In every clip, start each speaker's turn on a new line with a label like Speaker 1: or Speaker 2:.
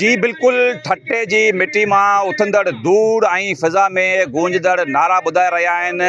Speaker 1: جي بلڪل ٺٽي جي مٽي مان اٿندڙ ڌوڙ ۽ فضا ۾ گونجندڙ نعرا ٻڌائي رهيا آهن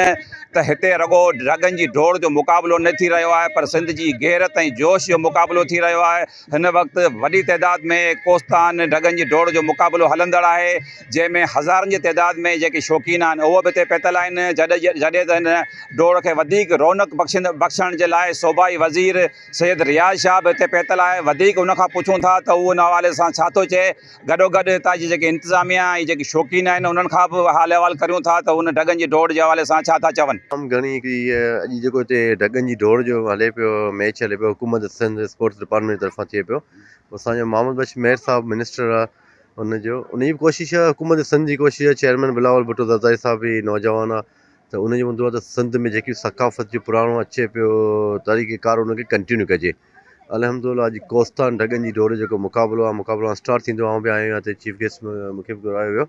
Speaker 1: ته هتي رڳو ڍڳن جي ڊوڙ جو مقابلو نه ٿي رهيو آهي پر سنڌ جي غيرت ۽ جوش جو مقابلو ٿي رهيو آهي هن وقت وڏي تعداد ۾ ڪوستان ڍڳن جي ڊوڙ جو مقابلو هلندڙ آهي جنهن ۾ هزارن جي تعداد ۾ جيڪي شوقين آهن اهي به هتي پهتل آهن جڏهن ته هن ڊوڙ کي وڌيڪ رونق بخشڻ جي لاء صوبائي وزير سيد رياض شاهه به هتي پهتل آهي وڌيڪ ان کان پڇون ٿا ته هو ان حوالي سان ڇا ٿو چئي گڏوگڏ هتان جي جيڪي انتظاميا ۽ جيڪي شوقين آهن انهن کان به حال احوال ڪريون ٿا ته ان ڍڳن جي ڊوڙ جي حوالي سان ڇا ٿا چون.
Speaker 2: تمام گهڻي هڪڙي اڄ جيڪو هتي ڍڳن جي ڊوڙ جو هلي پيو ميچ هلي پيو حڪومت سنڌ اسپورٽس ڊپارٽمينٽ جي طرفان ٿئي پيو اسان جو محمد بخش مهر صاحب منسٽر آ ان جو ان جي به ڪوشش آ حڪومت سنڌ جي ڪوشش آ چيئرمين بلاول ڀٽو زرداري صاحب به نوجوان آ ته ان جو هوندو آهي ته سنڌ ۾ جيڪي ثقافت جو پراڻو اچي پيو طريقي ڪار ان کي ڪنٽينيو ڪجي الحمد لله اڄ ڪوستان ڍڳن جي ڊوڙ جيڪو مقابلو آهي مقابلو اسٽارٽ ٿيندو آئون به آيو آهيان هتي چيف گيسٽ مونکي به گهرايو ويو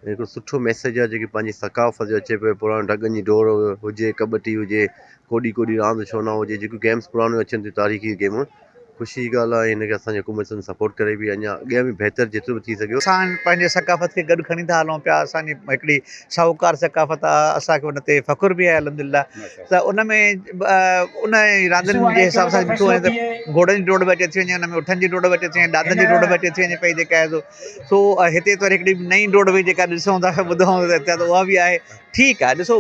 Speaker 2: هڪڙو سٺو ميسيج آهي جيڪي پنهنجي ثقافت جو اچي پيو پراڻو ڍڳن جي ڊوڙ هجي ڪٻٽي هجي ڪوڏي ڪوڏي راند ڇو نه هجي جيڪيون گيمس پراڻيون اچن ٿيون تاريخي گيمون خوشي جي ڳالهه آهي هن کي اسان جي حڪومت سنڌ سپورٽ ڪري پئي اڃا اڳيان به بهتر جيترو به ٿي سگهيو.
Speaker 3: اسان پنهنجي ثقافت کي گڏ کڻي ٿا هلون پيا اسان جي هڪڙي شاهوڪار ثقافت آهي اسان کي ان تي فخر به آهي الحمد لله ته ان ۾ ان راندين جي حساب سان ڏٺو وڃي ته گهوڙن جي ڊوڙ به اچي ٿي وڃي ان ۾ اٺن جي ڊوڙ به اچي ٿي وڃي ڏاندن جي ڊوڙ به اچي ٿي وڃي پئي جيڪا آهي سو سو هتي ته وري هڪڙي نئين ڊوڙ به جيڪا ڏسون ٿا ٻڌون ٿا ته اها به آهي ٺيڪ آهي ڏسو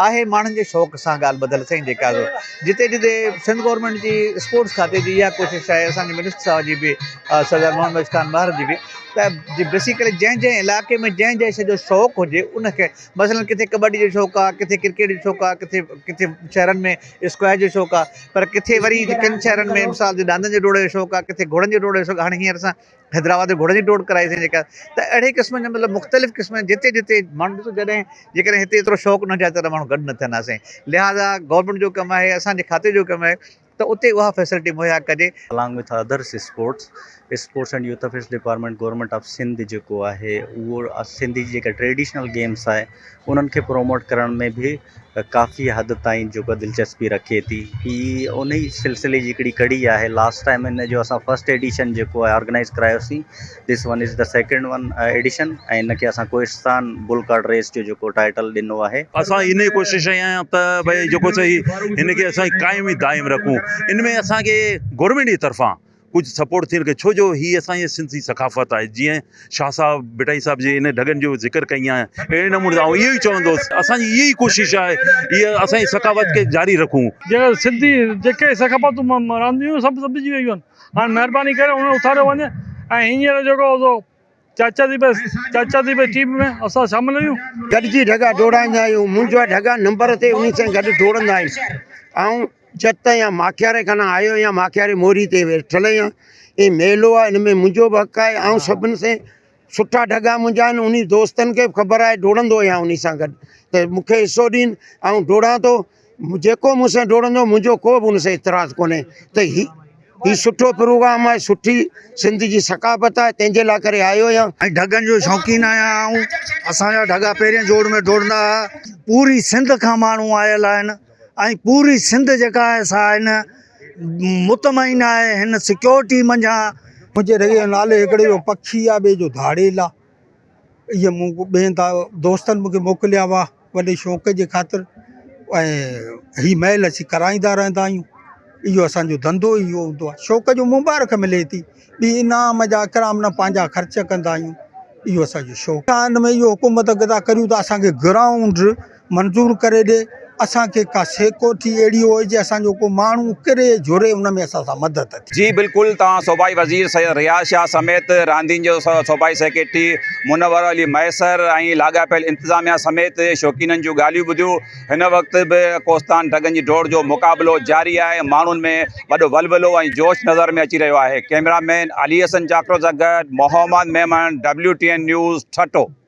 Speaker 3: آهي ماڻهن جي شوق سان ڳالهه ٻڌل سائين جيڪا سو جتي جتي سنڌ گورنمينٽ جي اسپورٽس کاتي جي اها ڪوشش آهي اسان جي منسٽر صاحب جي به سردار محمد بخش خان مهر جي به ته بيسيڪلي جنهن جنهن علائقي ۾ جنهن جنهن شي جو شوق هجي ان کي مثلا ڪٿي ڪٻڊي جو شوق آهي ڪٿي ڪرڪيٽ جو شوق آهي ڪٿي ڪٿي شهرن ۾ اسڪواش جو شوق آهي پر ڪٿي وري ڪن شهرن ۾ مثال جي ڏاندن جي ڊوڙ جو شوق آهي ڪٿي گهوڙن جي ڊوڙ جو شوق هاڻي هينئر اسان حيدرآباد ۾ گهوڙن جي ڊوڙ ڪرائي سين جيڪا ته اهڙي قسم جا مطلب مختلف قسم جا جتي جتي ماڻهو ڏسو جڏهن جيڪڏهن هتي ايترو شوق نه هجي ها ته ماڻهو گڏ نه ٿين ها سين لهٰذا گورنمينٽ جو ڪم آهي اسان جي کاتي جو ڪم آهي ته اتي اها فيسلٽي مهيا ڪجي.
Speaker 4: Along with others sports, sports and youth affairs department government of Sindh جيڪو آهي اهو سنڌ جي جيڪا ٽريڊيشنل گيمس آهي انهن کي پروموٽ ڪرڻ ۾ به ڪافي حد تائين جيڪو دلچسپي رکي ٿي هي ان ئي سلسلي جي هڪڙي ڪڙي آهي لاسٽ ٽائيم ان جو اسان فرسٽ ايڊيشن جيڪو آهي آرگنائز ڪرايوسين this one is the second one edition ۽ ان کي اسان ڪوهستان بل ڪارٽ ريس جو جيڪو ٽائيٽل ڏنو آهي.
Speaker 5: اسان ان ئي ڪوشش ۾ آهيان ته ڀئي جيڪو سو هي هن کي اسان قائم ۽ دائم رکون ان ۾ اسان کي گورنمينٽ جي طرفان ڪجهه سپورٽ ٿيڻ کي ڇو جو هي اسان جي سنڌ جي ثقافت آهي جيئن شاهه صاحب ڀٽائي صاحب جي ان ڍڳن جو ذڪر ڪئي آهي اهڙي نموني سان آئون اهو ئي چوندس اسان جي اها ئي ڪوشش آهي اها اسان جي ثقافت کي جاري رکون.
Speaker 6: جيڪا سنڌي جيڪي ثقافتون رانديون سڀ دٻجي ويون آهن هاڻي مهرباني ڪري انهن کي اٿاريو وڃي ۽ هينئر جيڪو سو چاچا جي بس چاچا جي بس ٽيم ۾ اسان شامل آهيون.
Speaker 7: گڏجي ڍڳا ڊوڙائيندا آهيون منهنجا ڍڳا نمبر تي انهي سان گڏ ڊوڙندا آهن آئون جت يا ماکياري کان آيو آهيان ماکياري موري تي ويٺل آهيان هي ميلو آهي هن ۾ منهنجو به حق آهي آئون سڀني سان سٺا ڍڳا منهنجا آهن انهي دوستن کي به خبر آهي ڊوڙندو آهيان انهي سان گڏ ته مون کي حصو ڏين آئون ڊوڙان ٿو جيڪو مون سان ڊوڙندو منهنجو ڪو به ان سان اعتراض ڪونهي ته هي هي سٺو پروگرام آهي سٺي سنڌ جي ثقافت آهي تنهن جي لاء ڪري آيو آهيان.
Speaker 8: ۽ ڍڳن جو شوقين آهيان آئون اسان جا ڍڳا پهرين جوڙ ۾ ڊوڙندا هئا پوري سنڌ کان ماڻهو آيل آهن ۽ پوري سنڌ جيڪا آهي سا هن مطمئن آهي هن سيڪيورٽي منجهان.
Speaker 9: منهنجي رڳي جو نالي هڪڙي جو پکي آ ٻئي جو ڌاڙيل آ اهي مون ٻين تا دوستن مونکي موڪليا هئا وڏي شوق جي خاطر ۽ هي مهل اسين ڪرائيندا رهندا آهيون اهو اسانجو ڌنڌو ئي اهو هوندو آهي شوق جو مبارڪ ملي ٿي ٻي انعام جا اڪرام نه پنهنجا خرچ ڪندا آهيون اهو اسانجو شوق آهي ان ۾ اهو حڪومت کي ٿا ڪريون ته اسانکي گرائونڊ منظور ڪري ڏي اسان کي ڪا سيڪورٽي اهڙي هجي اسان جو ڪو ماڻهو ڪري جهري ان ۾ اسان سان مدد ٿئي.
Speaker 1: جي بلڪل توهان صوبائي وزير سيد رياض شاهه سميت راندين جو صوبائي سيڪريٽري منور علي مهيسر ۽ لاڳاپيل انتظاميا سميت شوقينن جون ڳالهيون ٻڌيون هن وقت به ڪوستان ڍڳن جي ڊوڙ جو مقابلو جاري آهي ماڻهن ۾ وڏو ولولو ۽ جوش نظر ۾ اچي رهيو آهي ڪئميرا مين علي حسن جاکرو سان گڏ Muhammad Memon W T N news Thatta.